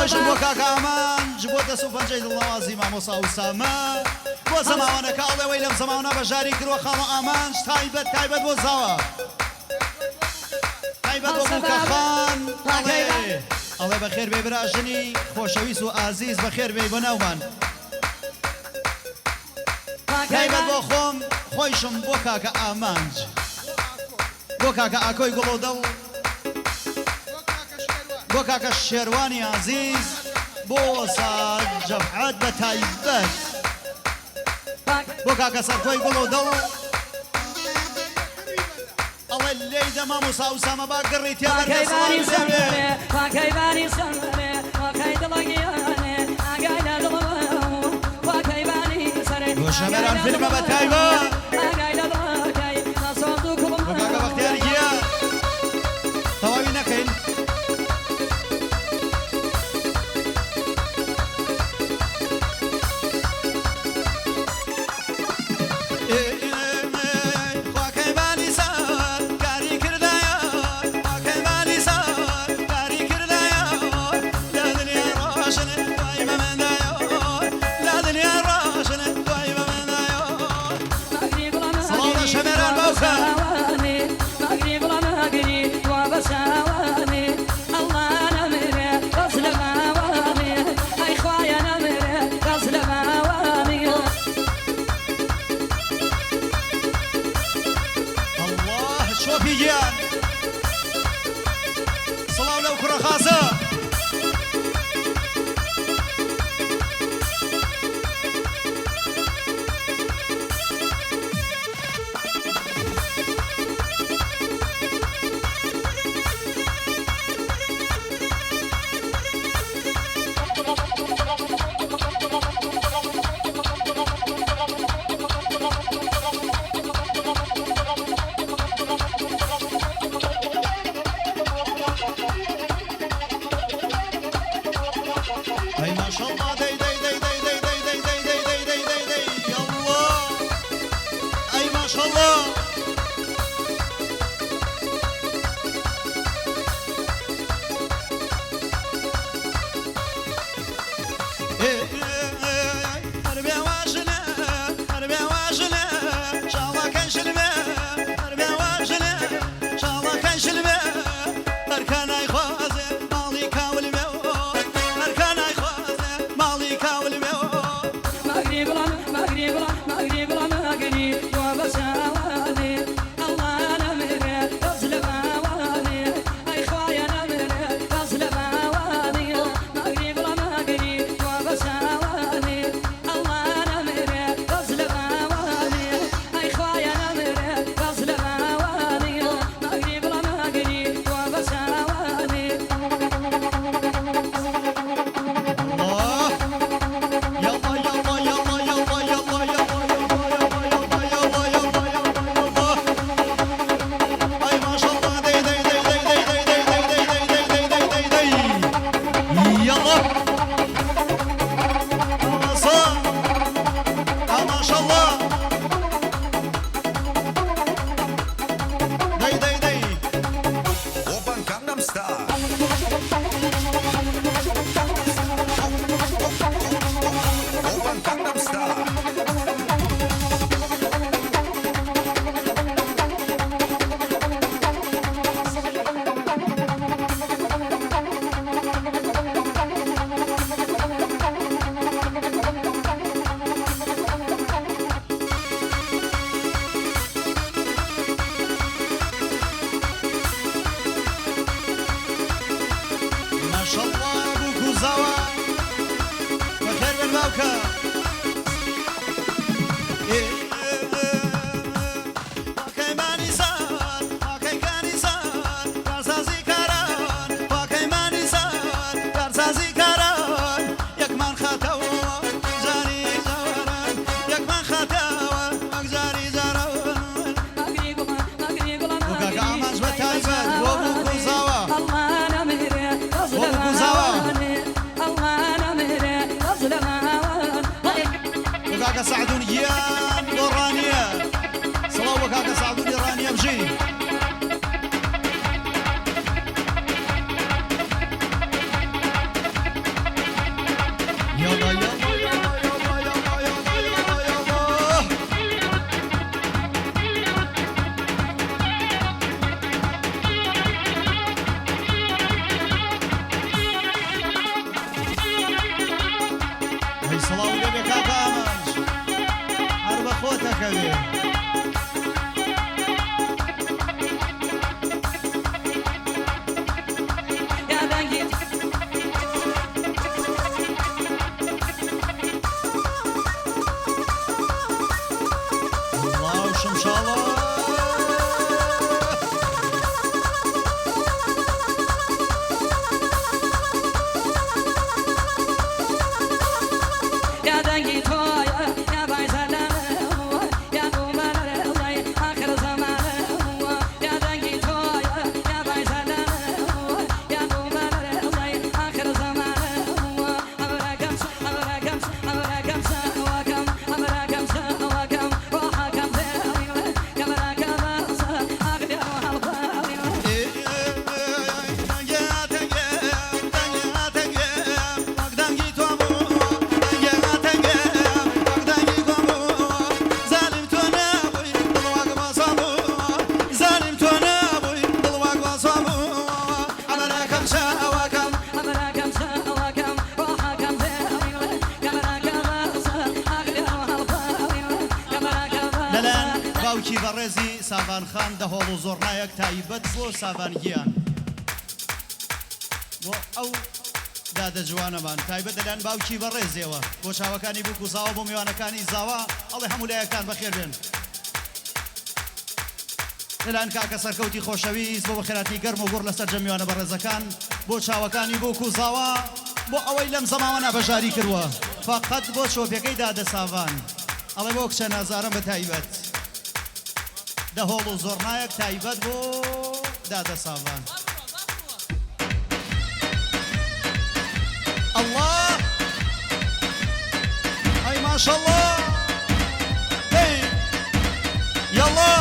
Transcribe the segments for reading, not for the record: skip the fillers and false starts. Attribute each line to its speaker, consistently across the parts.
Speaker 1: خۆشم بۆ کاکە ئامانج، بۆ دەست و پەنجەی دڵنەوازی مامۆستا ئوسامە، بۆ زەماوەنەکە ئەڵێ وەی لەم زەماونە بەژاری کروە خاڵە ئامانج تایبەت تایبەت بۆ زاوا تایبەت بۆ بوکە خان ئەڵێ ئەڵێ بەخێر بێی برا ژنی خۆشەویست و ئازیز بەخێر بێی بۆ ناومان تایبەت بۆ خۆم خۆیشم بۆ کاکە ئامانج بۆ کاکە ئاکۆی گوڵ و دڵ بۆ کاکە شێروانی ئازیز بۆ ساج جەفعەت بە تایبەت بۆ کاکە سەرکۆی گوڵ و دڵ ئەڵێ لێی دە مامۆستا ئوسامە با گڕی تێ بەردە سڵاوی لێ بێ. بۆ شەمەران فیلمە بە تایبەت بۆ کاکە بەختیار گیان تەواوی نەکەین. اللە چۆپی گیان سڵاو لەو کوڕە خاسە. ئەی ماشەڵڵا دەی دەی دەی دەی دەی دەی دەی دەی دەی دەی دەی دەی دەی یەڵڵا ئەی ماشەڵڵا. ماشاءاللە بوک و زاوا بەخێر بێن باوکە. کاکە سەعدون گیان بۆ ڕانیە سڵاو بۆ کاکە سەعدونی ڕانیە بژی. نەبێ. ئەڵڵا و شمشاڵە. لەلایەن باوکی بەڕێزی ساڤان خان دەهۆڵ و زۆڕنایەک تایبەت بۆ ساڤان گیان بۆ ئەو دادە جوانەمان تایبەت لەلایەن باوکی بەڕێزیەوە بۆ چاوەکانی بوک و زاوا بۆ میوانەکانی زاوا ئەڵێ هەموو لایەکتان بەخێر بێن. لەلایەن کاکە سەرکەوتی خۆشەویست بۆ بەخێرهاتنی گەرم و گوڕ لە سەرجەم میوانە بەڕێزەکان بۆ چاوەکانی بوک و زاوا بۆ ئەوەی لەم زەماوەنە بەشداری کردوە فەقەت بۆ چۆپیەکەی دادە ساڤان ئەڵێ بۆ کچە نازارم بە تایبەت دەهۆڵ و زۆڕنایەک تایبەت بۆ دادە ساڤان. اللە ئەی ماشەڵڵا دەی یەڵا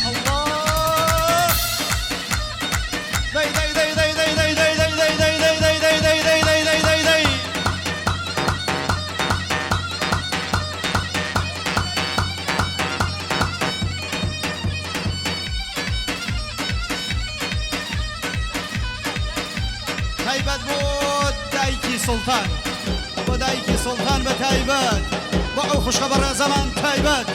Speaker 1: اللە دەی دەی دەی دەی دەی دەی دەی دەی دەی دەی دەی دەی دەی دەی دەی دەی دەی دەی دەی تایبەت بۆ دایکی سوڵتان بۆ دایکی سوڵتان بە تایبەت بۆ ئەو خوشکە بەڕێزەمان تایبەت.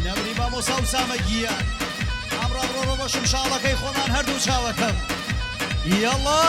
Speaker 1: نەمری مامۆستا ئوسامە گیان ئەمڕۆ ڕۆڕۆ بە شمشاڵەکەی خۆمان هەردوو چاوەکەم یەڵا.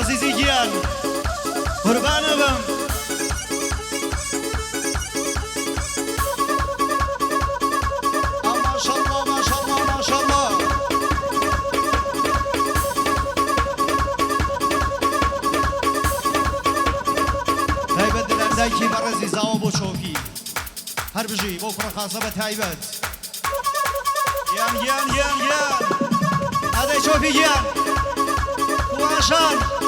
Speaker 1: عزیزی گیان قوربانە بم. ماشاءاللە ماشاءاللە ماشاءاللە. تایبەت لەلایەن دایکی بەڕێزی زاوا بۆ چۆپی هەر بژی بۆ کوڕە خاسە بە تایبەت. گیان گیان گیان گیان ئادەی چۆپی گیان کوڕاشان.